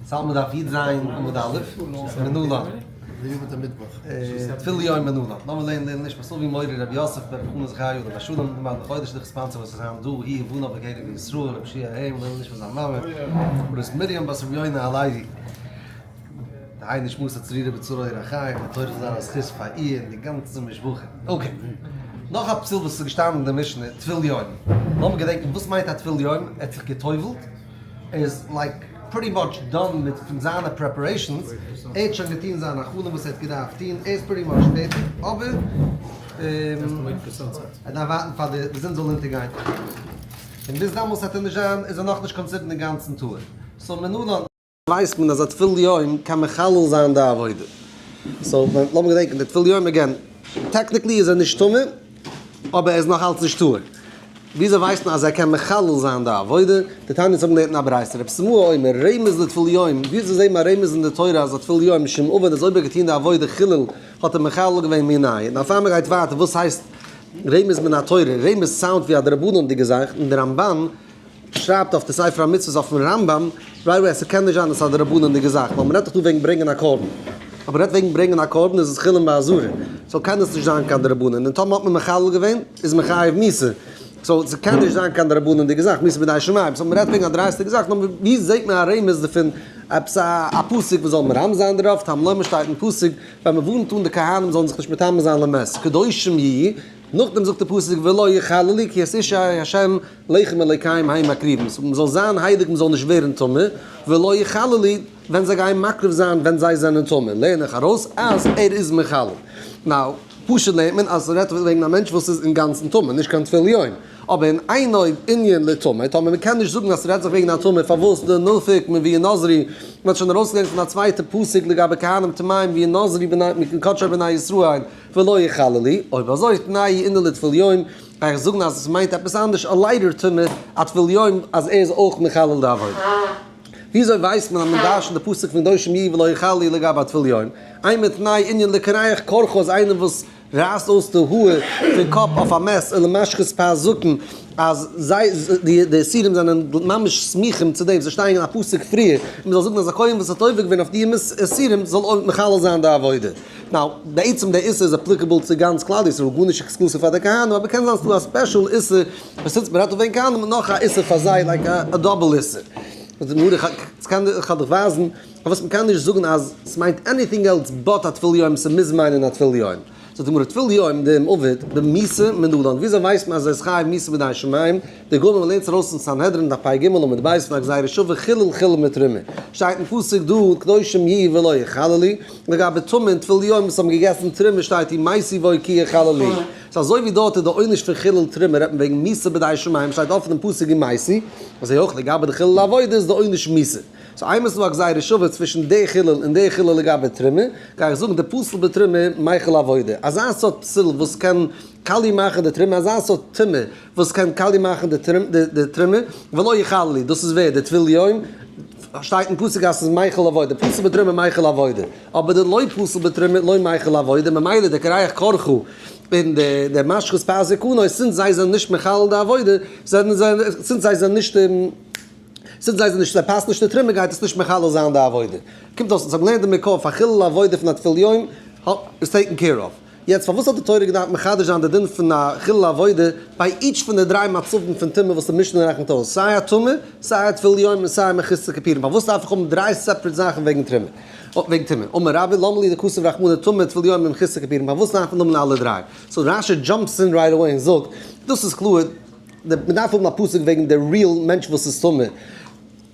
ס'האלט מען דף י"ז עמוד א', מנלן. טבול יום מנלן. לאמיר לערנען לעילוי נשמת אבי מורי רבי יוסף בן רבי חנא זכריה עליו השלום, למען החודש די ספאנסער וואס איז היינט דא, הוא ובניו בקרב ישראל, רבי שיע ע ה, לעילוי נשמת זיין מאמע, מרת מרים בת רבי יונה הלוי. תהא נשמתה צרורה בצרור החיים, די תורה זאל זיין א זכות פאר איר און די גאנצע משפחה. okay. נאך א פסול וואס איז געשטאנען אין די משנה, טבול יום. לאמיר געדענקען וואס מיינט א טבול יום, ער האט זיך גע'טובל'ט, ער איז like pretty much done מיט פון זיינע preparations, ער האט שוין געטון זיין הכנה וואס ער האט געדארפט טון, ער איז pretty much פערטיג, אבער ער דארף ווארטן פאר די זון זאל אונטערגיין, און ביז דעמאלס וועט ער נישט זיין, איז ער נאכנישט considered אינגאנצן טהור. so מנלן. ווייסט מען אז א טבול יום קען מחלל זיין די עבודה. so לאמיר געדענקען די טבול יום again, technically איז ער נישט טמא, אבער ער איז נאך אלץ נישט טהור. וויאזוי ווייסט מען אז ער קען מחלל זיין די עבודה? די תניא האבן געלערנט אין א ברייתא, רבי סימאי אומר, רמז לטבול יום, וויאזוי זעהט מען א רמז אין די תורה אז א טבול יום שאם עבד אז אויב ער האט געטון די עבודה חילל האט ער מחלל געווען מנין. און פאר מען גייט ווייטער וואס הייסט רמז מן התורה? רמז sound ווי א דרבנן'דיגע זאך, און די רמב"ן שרייבט אויף די ספר המצוות אויפן רמב"ם, right away אז ס'קען נישט זיין אז ס'איז א דרבנן'דיגע זאך, ווייל מ'רעדט דאך דא וועגן ברענגען א קרבן. אויב מ'רעדט וועגן ברענגען א קרבן איז עס חולין בעזרה, so קען עס נישט זיין קיין דרבנן, און טאמער האט מען מחלל געווען איז מען חייב מיתה, so ס'קען נישט זיין קיין דרבנן'דיגע זאך, מיתה בידי שמים, so מ'רעדט וועגן א דאורייתא'דיגע זאך, נאר ווי זעט מען א רמז דערפון, עפעס א פסוק וואס זאל מרמז זיין דערויף, תלמוד לומר שטייט אין פסוק, ווען מ'ווארנט אן די כהנים זאלן זיך נישט מטמא זיין למת, קדושים יהיו, נאכדעם זאגט די פסוק ולא יחללו כי את אשי ה' לחם אלוקיהם הם מקריבים, so מ'זאל זיין הייליג מ'זאל נישט ווערן טמא, ולא יחללו ווען זיי גייען מקריב זיין ווען זיי זענען טמא, לערן איך ארויס אז ער איז מחלל. now, פשוט לערנט מען אז ס'רעדט וועגן א מענטש וואס איז אינגאנצן טמא, נישט קיין טבול יום. אבער אין אינו ענין לטמא, טאמער מ'קען נישט זאגן אז ס'רעדט זיך וועגן א טמא, פארוואס דנפיק מוינזרו, מ'האט שוין ארויסגעלערנט פון א צווייטע פסוק לגבי כהנים טמאים וינזרו מקדשי בני ישראל, ולא יחללו, אויב אזוי תנהו ענין לטבול יום, גיי איך זאגן אז עס מיינט עפעס אנדערש א lighter טומאה, א טבול יום אז ער איז אויך מחלל די עבודה. וויאזוי ווייסט מען אז מען דרש'נט די פסוק פון קדושים יהיו ולא יחללו לגבי א טבול יום? אימא תנהו ענין לקרח קרחה איז איינער וואס רייסט אויס די האר פון קאפ אויף א מת ולמשחית פאת זקן אז זיי די איסורים זענען ממש סמוכים צו דעם, זיי שטייען אין א פסוק פריער, און מען זאל זאגן אז א כהן וואס האט עובר געווען אויף די איסורים זאל מחלל זיין די עבודה. now, בעצם דער איסור איז applicable צו גאנץ כלל ישראל, גארנישט exclusive פאר די כהנים, אבער קען זיין ס'דא א special איסור וואס since מ'רעדט דא וועגן כהנים, נאך א איסור פאר זיי, like א double איסור. כ'קען דיך ווייזן פארוואס מ'קען נישט זאגן אז ס'מיינט anything else but א טבול יום, ס'מוז מיינען א טבול יום. זאגט די גמרא, טבול יום דאם עבד במיתה מנלן, וויאזוי ווייסט מען אז ער איז חייב מיתה בידי שמים? די גמרא מ'לערנט עס ארויס אין סנהדרין דף פ"ג עמוד ב' פון א גזירה שווה חילל חילל מתרומה, שטייט אין פסוק דא קדושים יהיו ולא יחללו, לגבי טמא און טבול יום וואס האבן געגעסן תרומה שטייט ומתו בו כי יחללו, so אזוי ווי דארט איז די עונש פון חילול תרומה רעדט מען וועגן מיתה בידי שמים שטייט אפן אין פסוק ומתו, אזוי אויך לגבי די חילול עבודה איז די עונש מיתה. so איינמאל ס'איז דא א גזירה שווה צווישן די חילול און די חילול לגבי תרומה, גיי איך זאגן די פסול בתרומה מיחל עבודה, אזא סארט פסול וואס קען קאליע מאכן די תרומה, אזא סארט טומאה וואס קען קאליע מאכן די תרומה, ולא יחללו, דאס איז ווער? די טבול יום? שטייט אין פסוק אז ס'איז מיחל עבודה, פסול בתרומה מיחל עבודה, אבער די לא פסול בתרומה לא מיחל עבודה, ממילא די קרח קרחה און די משחית פאת זקנו, since זיי זענען נישט מחלל די עבודה, זענען זיי, since זיי זענען נישט. since זיי זענען נישט, זיי פאסן נישט די תרומה גייט עס נישט מחלל זיין די עבודה. קומט אויס אונז האבן געלערנט די מקוה פאר חילול עבודה פון א טבול יום איז taken care of. יעצט פארוואס האט די תורה געדארפט מחדש זיין די דין פון א חילול עבודה ביי each פון די דריי מצבים פון טומאה וואס די משנה רעכנט אויס, סיי א טמא, סיי א טבול יום און סיי א מחוסר כיפורים, פארוואס דארף איך האבן דריי separate זאכן וועגן תרומה? וועגן טומאה. אמר רבה למה לי דכתב רחמנא טמא טבול יום ומחוסר כיפורים, פארוואס דארף מען האבן אלע דריי? so רש"י jumps in right away און זאגט, דאס איז קלאר, מען דארף האבן א פסוק וועגן די real מענטש וואס איז טמא,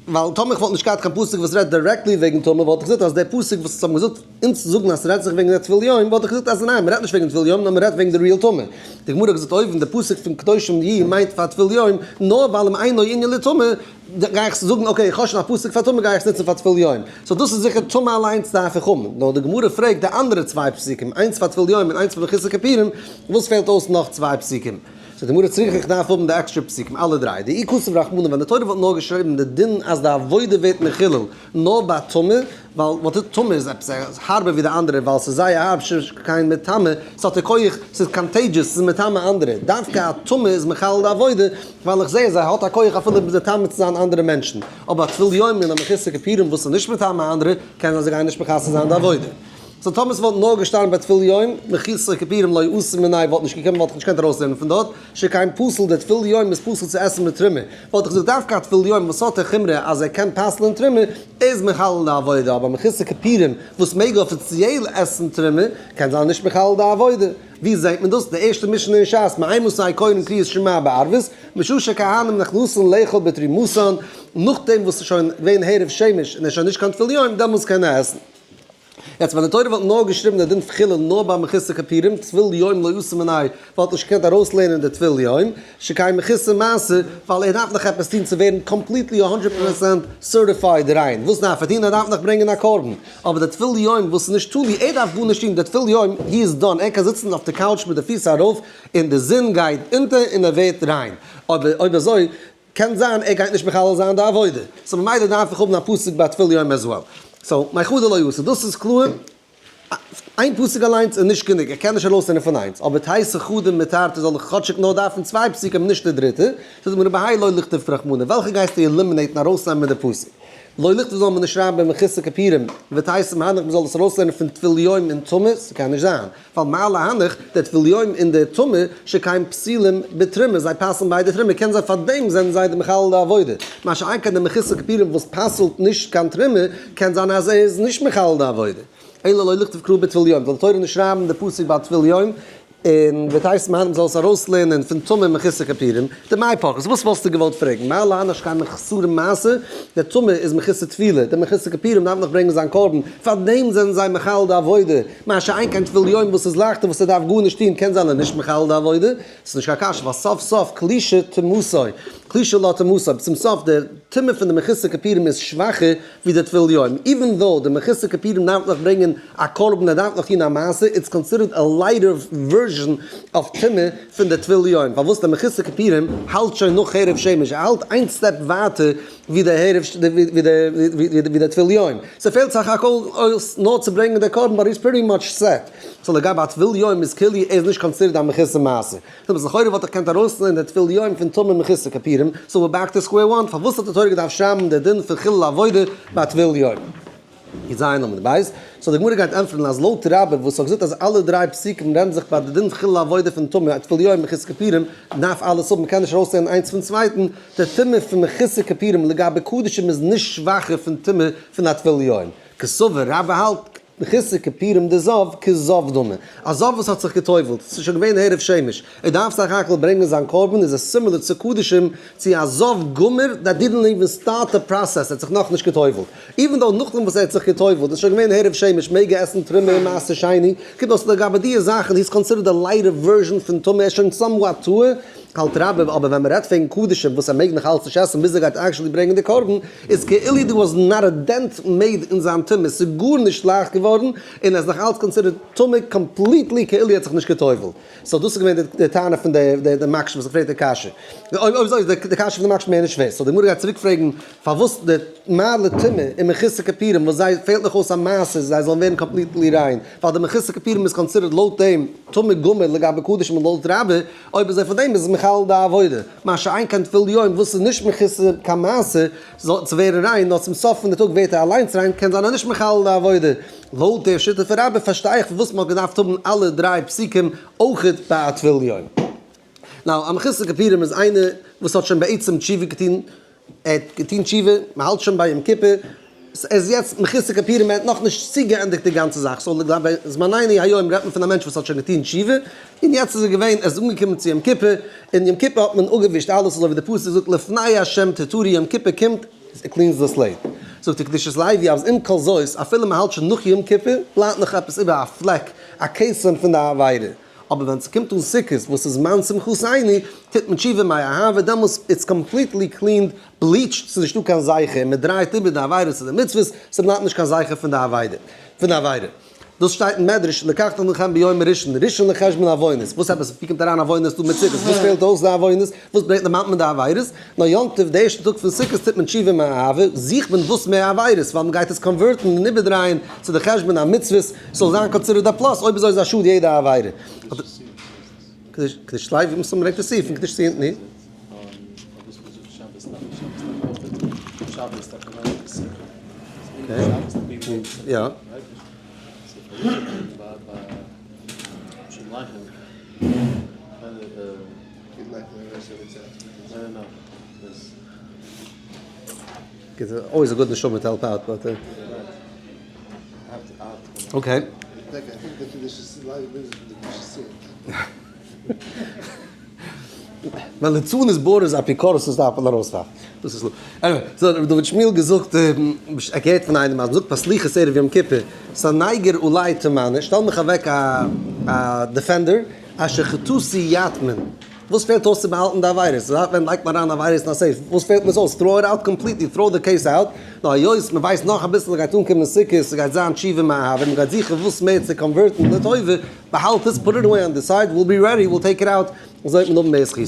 ווייל טאמער איך וואלט נישט געהאט קיין פסוק וואס רעדט directly וועגן טומאה וואלט איך געזאגט אז דער פסוק וואס האבן געזאגט אונז צו זאגן אז ס'רעדט זיך וועגן די טבול יום וואלט איך געזאגט אז ניין מ'רעדט נישט וועגן טבול יום נאר מ'רעדט וועגן די real טומאה. די גמרא האט געזאגט אויבן די פסוק פון קדושים יהיו מיינט פאר טבול יום נאר ווייל אם אינו ענין לטומאה גיי איך זאגן okay איך האב שוין א פסוק פאר טומאה גיי איך עס נוצן פאר טבול יום. so דאס איז זיכער טומאה אליינס דארף איך האבן. נאר די גמרא פרעגט די אנדערע צוויי פסוקים איינס פאר טבול יום און איינס פאר מחוסר כיפורים וואס פעלט אויס נאך צוויי פסוקים? זאגט די גמרא צריכא איך דארף האבן די עקסטרע פסוקים אלע דריי, דאי כתב רחמנא ווען די תורה וואלט נאר געשריבן די דין אז די עבודה ווערט מחולל נאר ביי טומאה, ווייל וואלט טומאה איז עפעס הארבער ווי די אנדערע ווייל ס'איז זייער הארב שכן מטמא, ס'האט די כח, ס'איז contagious, ס'איז מטמא אנדערע, דווקא א טמא איז מחלל די עבודה, ווייל איך זעה אז ער האט א כח אפילו מטמא צו זיין אנדערע מענטשן, אבער א טבול יום און א מחוסר כיפורים וואס איז נישט מטמא אנדערע, קען זיין זיי גייען נישט מכסה זיין די עבודה. so טאמער ס'וואלט נאר געשטאנען ביי טבול יום, מחוסר כיפורים לא אתי מיניה וואלט נישט געקומען וואלט איך נישט געקענט ארויסלערנען פון דארט, שכן פסול דער טבול יום איז פסול צו עסן מיט תרומה, וואלט איך געזאגט דווקא א טבול יום וואס האט די חומרא אז ער קען פסל'ען תרומה איז מחלל די עבודה, אבער מחוסר כיפורים וואס מעג אפיציעל עסן תרומה קען זיין נישט מחלל די עבודה. ווי זעהט מען דאס? די ערשטע משנה אין שס, מאימתי קורין קריאת שמע בערבית, משעה שהכהנים נכנסין לאכול בתרומתן, נאכדעם וואס ס'איז שוין געווען הערב שמש און ער איז שוין נישט קיין טבול יום, דעמאלס קען ער עסן. יעצט ווען די תורה וואלט נאר געשריבן די דין פון חילול נאר ביי מחוסר כיפורים, טבול יום לא אתי מיניה, וואלט נישט געקענט ארויסלערנען די טבול יום, שכן מחוסר מעשה, ווייל ער דארף נאך עפעס טון צו ווערן completely hundred percent certified ריין, וואס דארף ער טון? ער דארף נאך ברענגען א קרבן. אבער די טבול יום וואס איז נישט תלוי, ער דארף גארנישט טון, די טבול יום he is done, ער קען זיצן אויף די couch מיט די פיס ארויף און די זון גייט אונטער און ער ווערט ריין, אבער אויב אזוי קען זיין ער גייט נישט מחלל זיין די עבודה, so ממילא דארף איך האבן א פסוק ביי טבול יום as well, so מיחדא לא אתי, דאס איז קלאר, איין פסוק אליינס איז נישט גענוג, ער קען נישט ארויסנעמען פון איינס, אבער תיתי חדא מתרתי זאל איך כאטשיג נאר דארפן צוויי פסוקים נישט די דריטע, זאגט די גמרא בהאי לא לכתוב רחמנא, וועלכע גייסטו eliminate ן ארויסנעמען מיט די פסוק? לא לכתוב זאל מען נישט שרייבן במחוסר כיפורים, ותיתי מהנך מ'זאל עס ארויסלערנען פון טבול יום און טומאה, ס'קען נישט זיין, ווייל מה להנך, דער טבול יום און דער טמא, שכן פסולים בתרומה, זיי פסל'ן ביידע תרומה, קען זיין פארדעם זענען זיי די מחלל די עבודה, מה שאין כן דער מחוסר כיפורים וואס פסל'ט נישט קיין תרומה, קען זיין אז ער איז נישט מחלל די עבודה. אלא לא לכתוב קרא בטבול יום, זאל די תורה נישט שרייבן די פסוק ביי טבול יום, און ותיתי מהנך מ'זאל עס ארויסלערנען פון טמא מחוסר כיפורים, דמאי פחז, וואס וואלסטו געוואלט פרעגן, מה להנך שכן מחוסרים מעשה, דער טמא איז מחוסר טבילה, דער מחוסר כיפורים דארף נאך ברענגען זיין קרבן, פארדעם זענען זיי מחלל די עבודה, מה שאין כן טבול יום וואס איז לייכטער וואס ער דארף גארנישט טון קען זיין ער נישט מחלל די עבודה, ס'איז נישט קיין קשיא ווייל סוף סוף קלישה טומאתו, קלישה לא טומאתו, צום סוף די טומאה פון די מחוסר כיפורים איז שוואכער ווי די טבול יום, even though די מחוסר כיפורים דארף נאך ברענגען א קרבן ער דארף נאך טון א מעשה, it's considered a lighter version of טומאה פון די טבול יום, פארוואס די מחוסר כיפורים האלט שוין נאך הערב שמש, ער האלט איין step ווייטער ווי די הערב ווי די טבול יום, ס'פעלט סך הכל אויס נאר צו ברענגען די קרבן but he's pretty much set, so לגבי א טבול יום איז כאילו ער איז נישט considered א מחוסר מעשה. so לכאורה וואלט איך געקענט ארויסנעמען די טבול יום פון טמא מחוסר כיפורים, so we're back to square one, פארוואס האט די תורה געדארפט שרייבן די דין פון חילול עבודה ביי טבול יום? יז עמוד בית, so די גמרא גייט ענטפערן אז לויט רבה וואס האט געזאגט אז אלע דריי פסוקים רעדן זיך ביי די דין פון חילול עבודה פון טמא, טבול יום מחוסר כיפורים, דארף אלעס האבן, מ'קען נישט ארויסלערנען איינס פון צווייטן, די טומאה פון מחוסר כיפורים לגבי קדשים איז נישט שוואכער פון טומאה פון א טבול יום. קסבר, רבה האלט, מחוסר כיפורים דזב כזב דמי, א זב וואס האט זיך גע'טובל'ט, ס'איז שוין געווען הערב שמש, ער דארף סך הכל ברענגען זיין קרבן, איז עס similar צו קדשים, צו א זב גמור that didn't even start the process, ער האט זיך נאכנישט גע'טובל'ט. even though נאכדעם וואס ער האט זיך גע'טובל'ט איז שוין געווען הערב שמש, מעג ער עסן תרומה און מעשר שני, קומט אויס לגבי די זאכן, he's considered a lighter version פון טמא, ער איז שוין somewhat טהור, האלט רבה, אבער ווען מ'רעדט וועגן קדשים וואס ער מעג נאך אלץ נישט עסן ביז ער גייט actually ברענגען די קרבן, איז כאילו there was not a dent made אין זיין טומאה, ס'איז גארנישט לייכט געווארן, און ער איז נאך אלץ considered טמא completely כאילו ער האט זיך נישט גע'טובל'ט. so דאס איז געווען די טענה פון די מקשה וואס האט געפרעגט די קשיא. אויב אזוי איז די קשיא פון די מקשה מער נישט שווער. so די גמרא גייט צוריק פרעגן פארוואס די מעלה טומאה און מחוסר כיפורים וואס זיי פעלט נאך אויס א מעשה זיי זאלן ווערן completely ריין, ווייל די מחוסר כיפורים איז considered לויט דעם טמא גמור לגבי קדשים און לויט רבה, אויב אזוי פאר דעם איז עס מחלל די עבודה, מה שאין כן טבול יום וואס איז נישט מחוסר קיין מעשה זאל צו ווערן ריין, נאר צום סוף פון די טאג ווערט ער אליינס ריין, קען זיין אז נישט מחלל די עבודה. לויט דער שיטה פון רבה פארשטיי איך פארוואס מען האט געדארפט האבן אלע דריי פסוקים אויכעט ביי א טבול יום. now, א מחוסר כיפורים איז איינער וואס האט שוין בעצם תשובה געטון, ער האט געטון תשובה, מען האלט שוין ביי יום כיפור, ער איז יעצט מחוסר כיפורים, ער האט נאכנישט צוגעענדיגט די גאנצע זאך, so לגבי זמנינו היום רעדט מען פון א מענטש וואס האט שוין געטון תשובה, און יעצט איז ער געווען, ער איז אנגעקומען צו יום כיפור, און יום כיפור האט מען אפגעווישט אלעס אזוי ווי די פסוק זאגט לפני ה' תטהרו יום כיפור קומט, ער cleans the slate. זאגט די קדושת לוי אז עם כל זאת אפילו מען האלט שוין נאך יום כיפור בלייבט נאך עפעס איבער א פלעק א כתם פון די עבירה, אבער ווען ס'קומט אן סוכות וואס איז זמן שמחתינו טוט מען תשובה מאהבה דעמאלס it's completely cleaned bleached ס'איז נישטא קיין זכר און מ'דרייט איבער די עבירות צו די מצוות ס'בלייבט נישט קיין זכר פון די עבירה פון די עבירה. דאס שטייט אין מדרש, לקחתם לכם ביום הראשון, ראשון לחשבון עוונות, וואס עפעס, ווי קומט אריין עוונות דא מיט סוכות, וואס פעלט אויס די עוונות, וואס ברענגט דערמאנט מען די עבירות, נאר יום טוב די ערשטע טאג פון סוכות טוט מען תשובה מאהבה, זוכט מען וואס מער עבירות, ווייל מען גייט עס convert ן און איבערדרייען צו די חשבון המצוות, ס'זאל זיין considered א plus, אויב אזוי איז א שאד יעדע עבירה. קדוש לוי, מסתמא ברענגט עס צו פון קדוש ציון, ני? יא. Always a good נשמה to help out, but okay. ווייל ליצנות borders אפיקורסות דארף מען ארויסווארפן. דאס איז anyway, so ר' דוד שמואל געזאגט, ער געהערט פון איינעם אז מ'זאגט פאר סליחות ערב יום כיפור, סניגור עלי תמנה, שטעל מיך אוועק א defender, אשר חטאתי יטמין. וואס פעלט אויס צו באהאלטן די עבירות? זייט ווען לייגט מען אריין עבירות אין א safe? וואס פעלט מיר עס אויס? Throw it out completely, throw the case out. נאר היות מען ווייסט נאך אביסל גייט אנקומען סוכות, ס'גייט זיין תשובה מאהבה, מען גייט זוכן וואס מער צו convert ן לטובה, באהאלט עס, put it away on the side, we'll be ready, we'll take it out, אזוי וועט מען האבן מער זכותים.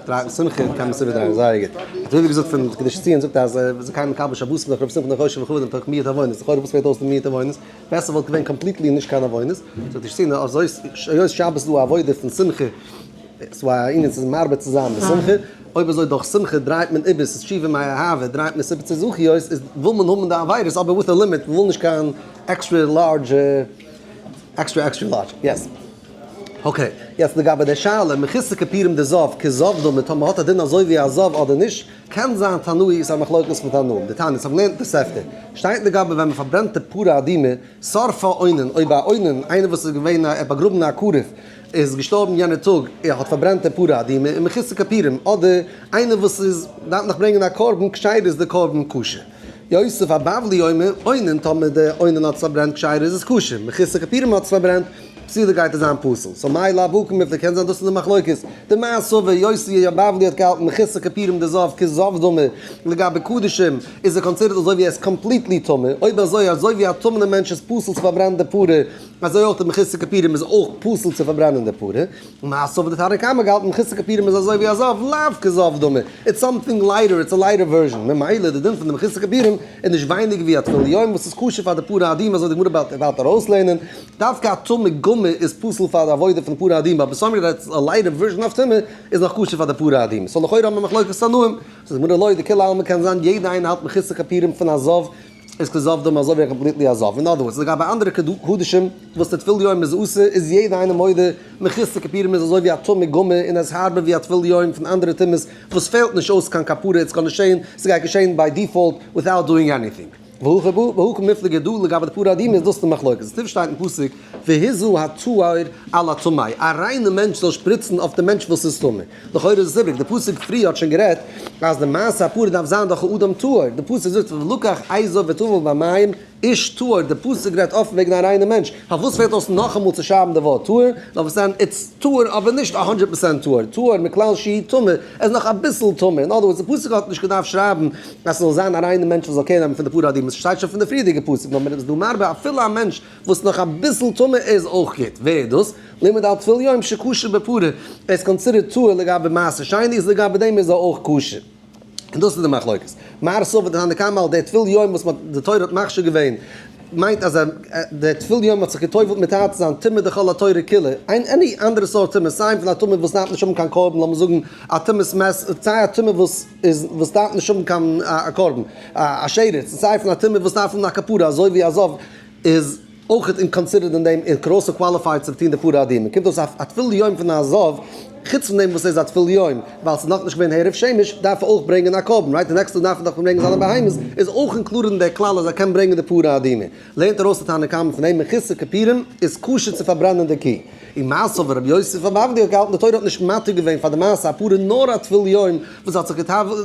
דריי שמחה קען מען עס איבערדרייען, זייער גוט. אזוי ווי געזאגט פון קדושת ציון זאגט אז זיי קיימען מקבל שבת מיט רב שמחה נאך עושר וכבוד און תוך מיעוט עוונות, לכאורה וואס פעלט אויס די מיעוט עוונות? בעסער וואלט געווען completely נישט קיין עוונות, זאגט קדושת ציון אז היות שבת איז דא א עבודה פון שמחה, ס'איז א ענין צו מרבה צו זיין בשמחה, אויב אזוי דורך שמחה דרייט מען איבער, ס'איז תשובה מאהבה דרייט מען עס איבער צו זכיות, איז וויל מען האבן די עבירות אבער with a limit, מ'וויל נישט קיין extra large extra extra large, yes. Okay, יעצט לגבי די שאלה, מחוסר כיפורים די זב כזב דמי, טאמער האט א דין אזוי ווי א זב אדער נישט, קען זיין תנאי איז א מחלוקת פון תנאים, די תניא, ס'האט געלערנט תוספתא, שטייט לגבי ווען מ'פארברענט די פרה אדומה, שרפה אונן, אויב א אונן, איינער וואס איז געווען א באגראבענע א קרוב, איז געשטארבן יענע טאג, ער האט פארברענט די פרה אדומה, און מחוסר כיפורים, אדער איינער וואס איז דארף נאך ברענגען א קרבן, כשרה איז די קרבן כשר. יוסף הבבלי אומר, אונן, טאמער די אונן האט עס פארברענט כשרה איז עס כשר, מחוסר כיפורים האט עס פארברענט, פסולה גייט עס זיין פסול. So מאי לאו הכא מיפלגי קען זיין דאס איז די מחלוקת. דמר סבר יוסי הבבלי האט געהאלטן מחוסר כיפורים דזב כזב דמי לגבי קדשים איז ער considered אזוי ווי ער איז completely טמא. אויב אזוי אזוי ווי א טמא'נע מענטש איז פסול צו פארברענען די פרה אזוי אויך די מחוסר כיפורים איז אויך פסול צו פארברענען די פרה. מר סבר די תנא קמא געהאלטן מחוסר כיפורים איז אזוי ווי א זב לאו כזב דמי. It's something lighter, it's a lighter version. ממילא די דין פון די מחוסר כיפורים איז נישט ווייניגער ווי א טבול יום וואס איז כשר פאר די פרה אדומה אזוי די גמרא באלד ארויסלערנען. דווקא א טמא גמור איז פסול פאר די עבודה פון פרה אדומה, אבער something that's a lighter version of טומאה איז נאך כשר פאר די פרה אדומה. So לכאורה האבן מיר מחלוקת תנאים. זאגט די גמרא לא, דכולי עלמא קען זיין יעדע איינער האלט מחוסר כיפורים פון א זב איז כזב דמי אזוי ווי א completely א זב. In other words, לגבי אנדערע קדשים וואס די טבול יום איז אסור איז יעדע איינער מודה מחוסר כיפורים איז אזוי ווי א טמא גמור און עס הארבער ווי א טבול יום פון אנדערע טומאות וואס פעלט נישט אויס קיין כפרה it's gonna געשען, ס'גייט געשען by default without doing anything. והא קמיפלגי דא לגבי די פרה אדומה איז דאס די מחלוקת. עס שטייט אין פסוק והזה הטהור על הטמא, א ריינע מענטש זאל שפריצן אויף די מענטש וואס איז טמא. לכאורה איז עס איבריג, די פסוק פריער האט שוין גערעדט אז די מעשה הפרה דארף זיין דורך א אדם טהור, די פסוק זאגט ולקח אזוב וטבל במים איש טהור, די פסוק רעדט אפן וועגן א ריינע מענטש, פארוואס פעלט אויס נאכאמאל צו שרייבן די ווארט טהור, נאר וואס דען, it's טהור אבער נישט א הונדרעט percent טהור, טהור מכלל שהוא טמא, ער איז נאך אביסל טמא, in other words די פסוק האט נישט געדארפט שרייבן אז ס'זאל זיין א ריינע מענטש וואס זאל קעיר נעמען פון די פרה אדומה, ס'שטייט שוין פון די פריערדיגע פסוק, נאר מען איז דא מרבה אפילו א מענטש וואס נאך אביסל טמא איז אויך גוט, ווער איז דאס? לימד על טבול יום שכשר בפרה, ער איז considered טהור לגבי מעשר שני איז לגבי דעם איז ער אויך כשר. און דאס איז די מחלוקת. מר סבר די תנא קמא האלט דער טבול יום וואס מ'האט די תורה האט מכשיר געווען מיינט אז דער טבול יום האט זיך גע'טובל'ט מטהר צו זיין טומאה דכל התורה כולה, אין any אנדערע סארט טומאה סיי פון א טומאה וואס דארף נישט האבן קיין קרבן לאמיר זאגן א טומאת מת סיי א טומאה וואס איז וואס דארף נישט האבן קיין א קרבן א שרץ און סיי פון א טומאה וואס דארף האבן א כפרה אזוי ווי א זב איז אויך אין considered אין דעם און גרויסע qualified צו טון די פרה אדומה קומט אויס א טבול יום פון א זב, חוץ פון דעם וואס ער איז א טבול יום ווייל ס'איז נאכנישט געווען הערב שמש דארף ער אויך ברענגען א קרבן right די נעקסטע טאג דארף ער דאך ברענגען זיינע בהמות איז אויך included אין דער כלל אז ער קען ברענגען די פרה אדומה לערנט ארויס די תנא קמא פון דעם מחוסר כיפורים איז כשר צו פארברענען די קו און מר סבר רבי יוסף הבבלי האט געהאלטן די תורה האט נישט מתיר געווען פאר די מעשה הפרה נאר א טבול יום וואס האט זיך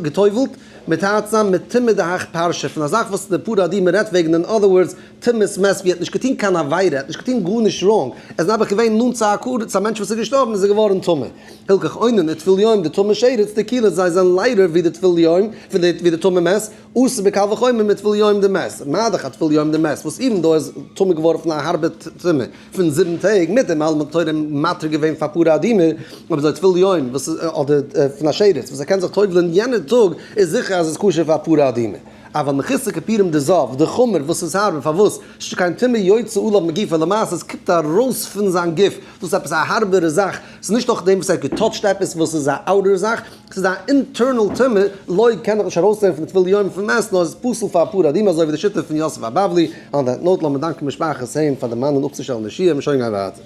גע'טובל'ט מטהר צו זיין מטומאה דהך פרשה פון א זאך וואס די פרה אדומה רעדט וועגן in other words טומאת מת ווי ער האט נישט געטון קיין עבירה, ער האט נישט געטון גארנישט wrong, ער איז נעבעך געווען נאנט צו א קרוב, צו א מענטש וואס איז געשטארבן איז ער געווארן טמא. הילכך אונן וטבול יום דטמא שרץ דקילו, זיי זענען ליידער ווי די טבול יום, ווי די טמא מת, אסור בקל וחומר מיט טבול יום דמת, מה דאך א טבול יום דמת וואס even though איז טמא געווארן פון א הארבע טומאה פון 7 טעג, מיט דעם אלעם האט תורה מתיר געווען פאר פרה אדומה, אבער אזוי טבול יום וואס איז אדער פון א שרץ וואס ער קען זיך טובל'ען יענער טאג איז זיכער אז עס איז כשר פאר פרה אדומה. אבל מחוסר כיפורים דזב, די חמור וואס איז הארב, פארוואס? שכן טומאה יוצא עליו מגופו, למעשה עס קומט ארויס פון זיין גוף, דאס איז עפעס א הארבערע זאך, ס'איז נישט דורך דעם וואס ער האט גע touch ט עפעס וואס איז א outer זאך, ס'איז א internal טומאה, לוי' קען איך נישט ארויסנעמען פון טבול יום פון מת, נאר עס איז פסול פאר פרה אדומה אזוי ווי די שיטה פון יוסף הבבלי. On that note לאמיר דאנקען משפחת היים פאר דערמאנען אפצושטעלן די שיעור, מיר שוין גיין ווייטער.